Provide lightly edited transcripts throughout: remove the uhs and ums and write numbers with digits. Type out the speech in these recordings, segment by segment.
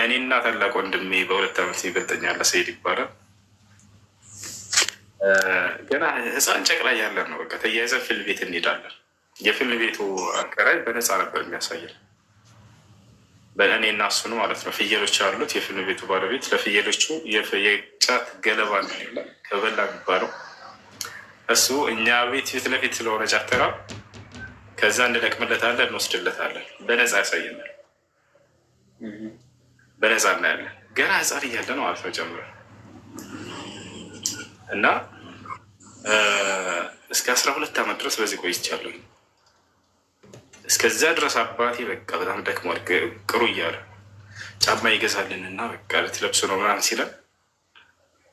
እኔና ታላቅ ወንድሜ በ2 ዓመት ይበልጠኛል፣ ሰይድ ይባላል። ገና ህፃን ጨቅላ እያለን ነው። በቃ ተያይዘን ፊልም ቤት እንሄዳለን። የፊልም ቤቱ አከራይ በነፃ ነበር የሚያሳየን፣ በእኔ እና እሱን ማለት ነው። ፍየሎች ያሉት የፊልም ቤቱ ባለቤት ለፍየሎቹ የጫት ገለባ ከበላ የሚባለው እሱ እኛ ቤት ፊት ለፊት ስለሆነ ጫት ተራ ከዛ እንለቅምለታለን፣ እንወስድለታለን። በነፃ ያሳየናል። በነፃ እናያለን። ገና ህፃን እያለ ነው ማለት ነው ጀምረን እና እስከ 12 ዓመት ድረስ በዚህ ቆይቻለሁ። እስከዚያ ድረስ አባቴ በቃ በጣም ደክሟል፣ ቅሩ እያለ ጫማ ይገዛልንና በቃ ልትለብሱ ነው ምናምን ሲለን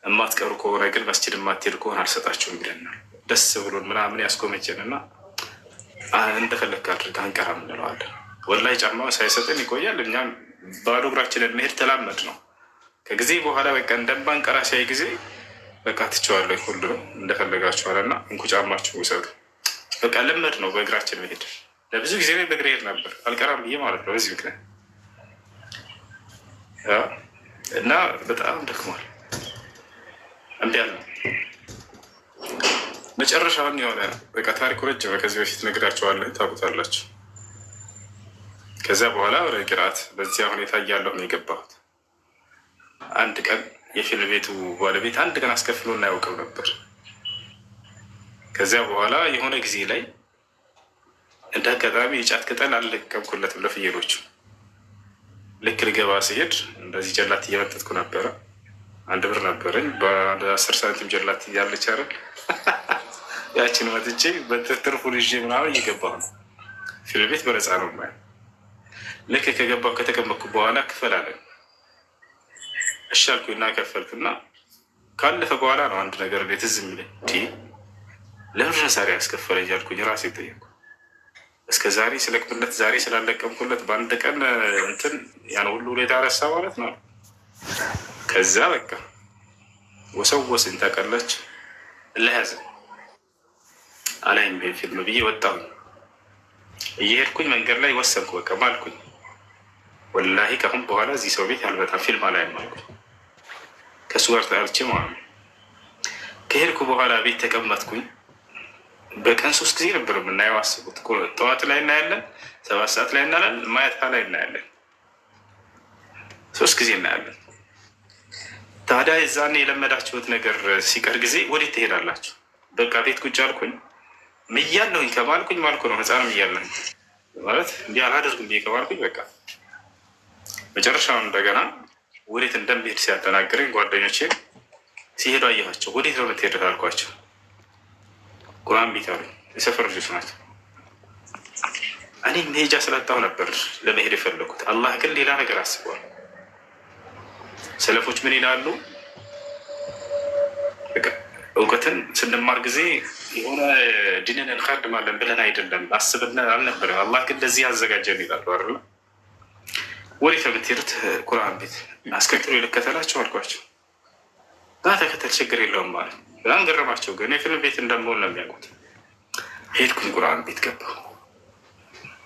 እማትቀሩ ከሆነ ግን መስጂድ የማትሄዱ ከሆነ አልሰጣችሁም ይለናል። ደስ ብሎን ምናምን ያስጎመጀንና እንደፈለግክ አድርግ አንቀራም እንለዋለን። ወላሂ ጫማ ሳይሰጥን ይቆያል። እኛም ባዶ እግራችንን መሄድ ተላመድ ነው። ከጊዜ በኋላ በቃ እንደማንቀራ ሲያይ ጊዜ በቃ ትቼዋለሁ፣ ሁሉንም እንደፈለጋችኋል እና እንኩ ጫማችሁ ውሰዱ። በቃ ለመድ ነው በእግራችን መሄድ። ለብዙ ጊዜ ላይ በእግሬ ሄድ ነበር አልቀራም ብዬ ማለት ነው። በዚህ ምክንያት እና በጣም ደክሟል። እምቢ አለ። መጨረሻውን የሆነ በቃ ታሪኩ ረጅም፣ ከዚህ በፊት ነግራቸዋለሁ፣ ታውቁታላችሁ። ከዚያ በኋላ ወደ ቅርአት በዚያ ሁኔታ እያለሁ ነው የገባሁት። አንድ ቀን የፊልም ቤቱ ባለቤት አንድ ቀን አስከፍሎ እናያውቅም ነበር። ከዚያ በኋላ የሆነ ጊዜ ላይ እንደ አጋጣሚ የጫት ቅጠል አልለቀምኩለትም ለፍየሎቹ። ልክ ልገባ ስሄድ እንደዚህ ጀላት እየመጠጥኩ ነበረ። 1 ብር ነበረኝ፣ በ10 ሳንቲም ጀላት እያለች አይደል ያችን መጥቼ በትርፉን ይዤ ምናምን እየገባሁ ነው። ፊልም ቤት በነፃ ነው የማየው። ልክ ከገባሁ ከተቀመጥኩ በኋላ ክፈል አለኝ። እሺ አልኩኝና ከፈልኩና ካለፈ በኋላ ነው አንድ ነገር ቤት ትዝ የሚለኝ፣ ለምንድን ነው ዛሬ ያስከፈለኝ አልኩኝ። ራሴ ጠየቅኩ። እስከ ዛሬ ስለቅምለት ዛሬ ስላለቀምኩለት በአንድ ቀን እንትን ያን ሁሉ ሁኔታ ረሳ ማለት ነው። ከዛ በቃ ወሰወስኝ ታውቃለች። ለያዘ አላይም ፊልም ብዬ ወጣሁኝ። እየሄድኩኝ መንገድ ላይ ወሰንኩ። በቃ ማልኩኝ፣ ወላሂ ከአሁን በኋላ እዚህ ሰው ቤት አልመጣም፣ ፊልም አላይም አልኩኝ። ከእሱ ጋር ተጣልቼ ማለት ነው። ከሄድኩ በኋላ ቤት ተቀመጥኩኝ። በቀን 3 ጊዜ ነበር የምናየው። አስቡት። ጠዋት ላይ እናያለን፣ 7 ሰዓት ላይ እናያለን፣ ማታ ላይ እናያለን። 3 ጊዜ እናያለን። ታዲያ የዛኔ የለመዳችሁት ነገር ሲቀር ጊዜ ወዴት ትሄዳላችሁ? በቃ ቤት ቁጭ አልኩኝ። ምያለሁኝ ከማልኩኝ ማልኩ ነው። ህፃንም እያለሁኝ ማለት እንዲህ አላደርግም ብዬ ከማልኩኝ በቃ መጨረሻውን እንደገና ወዴት እንደሚሄድ ሲያጠናግረኝ ጓደኞቼ ሲሄዱ አየኋቸው። ወዴት ነው የምትሄዱት አልኳቸው። ቁርአን ቤት አሉኝ። የሰፈር ልጆች ናቸው። እኔ መሄጃ ስላጣሁ ነበር ለመሄድ የፈለኩት። አላህ ግን ሌላ ነገር አስቧል። ሰለፎች ምን ይላሉ? እውቀትን ስንማር ጊዜ የሆነ ዲንን እንካድማለን ብለን አይደለም አስብን አልነበረም። አላህ ግን ለዚህ አዘጋጀን ይላሉ አይደለ? ወዴት ነው የምትሄዱት? ቁርአን ቤት። አስከትሎ ልከተላቸው አልኳቸው። ተከተል ችግር የለውም ማለት በጣም ገረማቸው። ግን የፊልም ቤት እንደመሆን ነው የሚያውቁት። ሄድኩኝ፣ ቁርአን ቤት ገባሁ።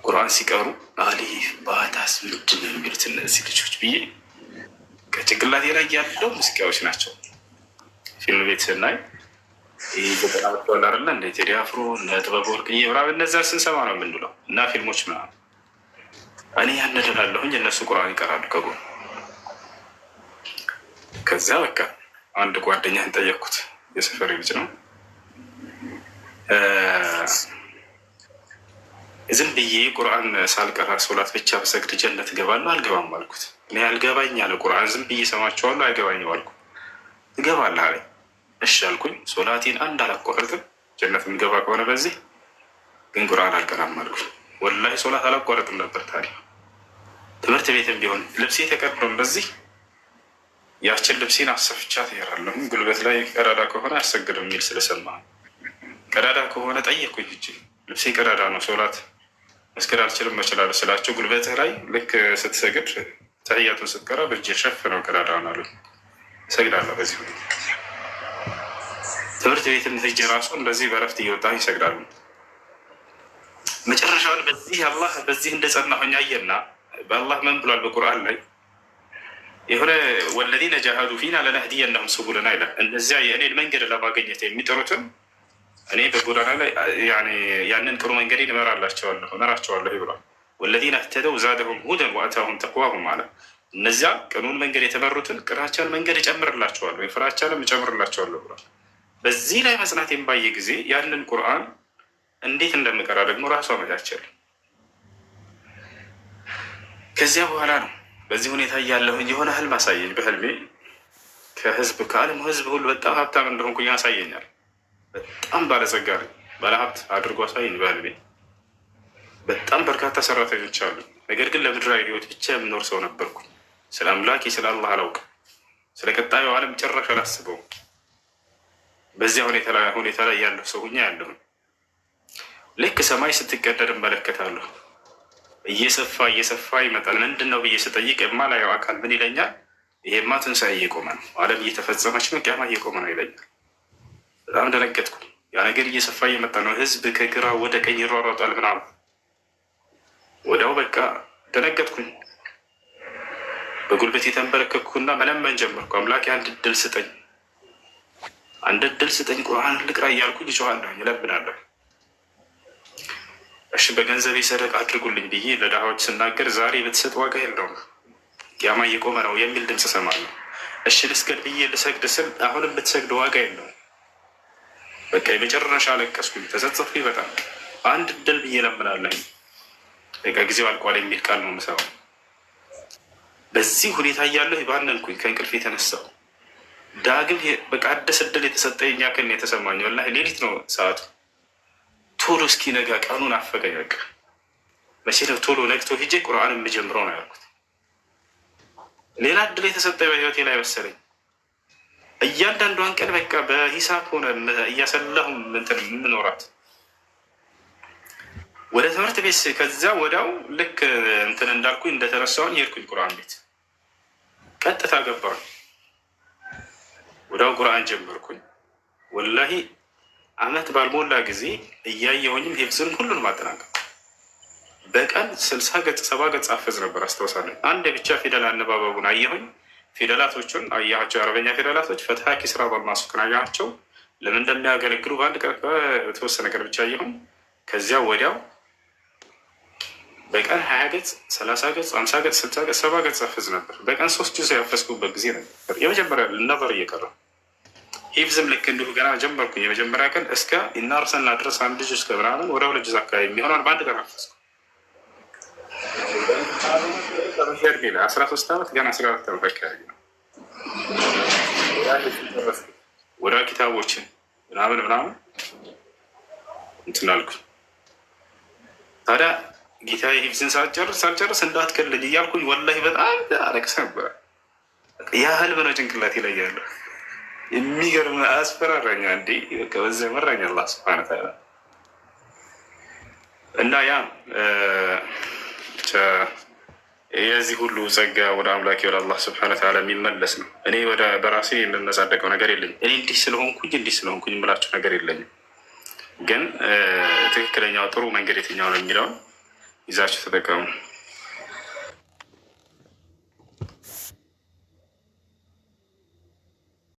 ቁርአን ሲቀሩ አሊፍ ባታስ ምንድን ነው የሚሉት እነዚህ ልጆች ብዬ ከጭንቅላቴ ላይ ያለው ሙዚቃዎች ናቸው። ፊልም ቤት ስናይ ይህ ዘጠናዎቹ አለ አይደለ እንደ ቴዲ አፍሮ እነ ጥበብ ወርቅዬ ምናምን እነዛ ስንሰማ ነው የምንውለው እና ፊልሞች ምናምን። እኔ ያንን እላለሁኝ፣ እነሱ ቁርአን ይቀራሉ ከጎን። ከዚያ በቃ አንድ ጓደኛህን ጠየቅኩት፣ የሰፈር ልጅ ነው። ዝም ብዬ ቁርአን ሳልቀራ ሶላት ብቻ ብሰግድ ጀነት እገባለሁ አልገባም አልኩት። እኔ አልገባኝ አለ። ቁርአን ዝም ብዬ ሰማቸዋለሁ አይገባኝም አልኩ። ትገባለህ አለኝ። እሺ አልኩኝ። ሶላቴን አንድ አላቋርጥም፣ ጀነት የምገባ ከሆነ በዚህ ግን ቁርአን አልቀራም አልኩኝ። ወላሂ ሶላት አላቋርጥም ነበር። ታዲያ ትምህርት ቤትም ቢሆን ልብሴ ተቀዶ እንደዚህ ያችን ልብሴን አሰፍቻ ትሄዳለሁ። ጉልበት ላይ ቀዳዳ ከሆነ አያሰግድም የሚል ስለሰማ ቀዳዳ ከሆነ ጠየቅኩኝ። እጅ ልብሴ ቀዳዳ ነው፣ ሶላት መስገድ አልችልም እችላለሁ ስላቸው ጉልበትህ ላይ ልክ ስትሰግድ ተህያቱን ስትቀራ በእጅ ሸፍነው ቀዳዳውን አሉ። እሰግዳለሁ በዚህ ሁኔታ። ትምህርት ቤትም ሄጄ ራሱ እንደዚህ በረፍት እየወጣ ይሰግዳሉ። መጨረሻውን በዚህ አላህ በዚህ እንደጸናሁኝ አየና በአላህ ምን ብሏል በቁርአን ላይ? የሆነ والذين جاهدوا فينا لنهدينهم سبلنا ይላል። እነዚያ የእኔን መንገድ ለማግኘት የሚጥሩትን እኔ በጎዳና ላይ ያንን ጥሩ መንገድ እመራላቸዋለሁ እመራቸዋለሁ ብሏል። والذين اهتدوا زادهم هدى وآتاهم تقواهم አለ። እነዚያ ቅኑን መንገድ የተመሩትን ቅናቸውን መንገድ እጨምርላቸዋለሁ የፍራቻንም እጨምርላቸዋለሁ ብሏል። በዚህ ላይ መጽናቴን ባየ ጊዜ ያንን ቁርአን እንዴት እንደምቀራ ደግሞ ራሱ አመቻቸልኝ። ከዚያ በኋላ ነው በዚህ ሁኔታ እያለሁኝ የሆነ ህልም አሳየኝ። በህልሜ ከህዝብ ከዓለም ህዝብ ሁሉ በጣም ሀብታም እንደሆንኩኝ ያሳየኛል። በጣም ባለጸጋ ነኝ፣ ባለሀብት አድርጎ አሳየኝ በህልሜ። በጣም በርካታ ሰራተኞች አሉ። ነገር ግን ለምድራዊ ህይወት ብቻ የምኖር ሰው ነበርኩ። ስለ አምላኬ ስለ አላህ አላውቅም። ስለ ቀጣዩ ዓለም ጭራሽ አላስበውም። በዚያ ሁኔታ ላይ ያለሁ ሰው ሁኛ ያለሁኝ ልክ ሰማይ ስትቀደድ እመለከታለሁ። እየሰፋ እየሰፋ ይመጣል። ምንድን ነው ብዬ ስጠይቅ የማላየው አካል ምን ይለኛል? ይሄማ ትንሣኤ እየቆመ ነው፣ ዓለም እየተፈጸመች ነው፣ ቂያማ እየቆመ ነው ይለኛል። በጣም ደነገጥኩ። ያ ነገር እየሰፋ እየመጣ ነው። ህዝብ ከግራ ወደ ቀኝ ይሯሯጣል ምናምን። ወዲያው በቃ ደነገጥኩኝ። በጉልበት የተንበረከኩና መለመን ጀመርኩ። አምላኬ አንድ እድል ስጠኝ፣ አንድ እድል ስጠኝ፣ ቁርአን ልቅራ እያልኩኝ እጮሃለሁኝ፣ እለምናለሁ። እሺ በገንዘቤ ሰደቃ አድርጉልኝ ብዬ ለድሃዎች ስናገር ዛሬ ብትሰጥ ዋጋ የለውም ቂያማ እየቆመ ነው የሚል ድምፅ እሰማለሁ። እሺ ልስገድ ብዬ ልሰግድ ስል አሁንም ብትሰግድ ዋጋ የለውም። በቃ የመጨረሻ አለቀስኩኝ፣ ተጸጸትኩኝ በጣም። አንድ እድል ብዬ እለምናለሁ። በቃ ጊዜው አልቋል የሚል ቃል ነው የምሰማው። በዚህ ሁኔታ እያለሁ ባነንኩኝ፣ ከእንቅልፍ የተነሳው ዳግም በቃ አዲስ እድል የተሰጠኝ ያክል ነው የተሰማኝ። ወላሂ ሌሊት ነው ሰዓቱ። ቶሎ እስኪነጋ ቀኑን አፈቀኝ። በቃ መቼ ነው ቶሎ ነግቶ ሂጄ ቁርአን የምጀምረው ነው ያልኩት። ሌላ እድል የተሰጠኝ በህይወቴ ላይ መሰለኝ። እያንዳንዷን ቀን በቃ በሂሳብ ሆነ እያሰላሁ እንትን የምኖራት ወደ ትምህርት ቤት ከዚያ ወዲያው ልክ እንትን እንዳልኩኝ እንደተነሳሁኝ ሄድኩኝ ቁርአን ቤት ቀጥታ ገባሁኝ። ወዲያው ቁርአን ጀመርኩኝ። ወላሂ አመት ባልሞላ ጊዜ እያየሁኝም ሂፍዝንም ሁሉንም አጠናቀቅኩ። በቀን 60 ገጽ 70 ገጽ አፈዝ ነበር አስታውሳለሁ። አንድ ብቻ ፊደል አነባበቡን አየሁኝ። ፊደላቶቹን አያቸው፣ የአረበኛ ፊደላቶች ፈትሐ፣ ኪስራ፣ በማሱክን አያቸው። ለምን እንደሚያገለግሉ በአንድ ቀን በተወሰነ ቀን ብቻ አየሁኝ። ከዚያ ወዲያው በቀን 20 ገጽ፣ 30 ገጽ፣ 50 ገጽ፣ 60 ገጽ፣ 70 ገጽ አፈዝ ነበር። በቀን 3 ጁዝ ያፈዝኩበት ጊዜ ነበር። የመጀመሪያ ነበር እየቀረ ሂፍዝም ልክ እንዲሁ ገና ጀመርኩኝ። የመጀመሪያ ቀን እስከ إنا أرسلنا ድረስ አንድ ጁዝ እስከ ምናምን ወደ 2 ጁዝ አካባቢ የሚሆነውን በአንድ ቀን አፈዝኩ። 13 ዓመት ገና 14 ዓመት አካባቢ ነው። ወደ ኪታቦችን ምናምን ምናምን እንትን አልኩኝ። ታዲያ ጌታዬ ሂፍዝን ሳልጨርስ እንዳትከልኝ እያልኩኝ ወላሂ በጣም አለቅስ ነበር። ያ ህልም ነው ጭንቅላቴ ላይ ያለው። የሚገርም አስፈራራኛ እንዴ! በቃ በዚያ መራኝ አላህ ሱብሓነሁ ወተዓላ። እና ያ የዚህ ሁሉ ጸጋ ወደ አምላኬ ወደ አላህ ሱብሓነሁ ወተዓላ የሚመለስ ነው። እኔ ወደ በራሴ የምመጻደቀው ነገር የለኝም። እኔ እንዲህ ስለሆንኩኝ እንዲህ ስለሆንኩኝ የምላችሁ ነገር የለኝም። ግን ትክክለኛው ጥሩ መንገድ የትኛው ነው የሚለውን ይዛችሁ ተጠቀሙ።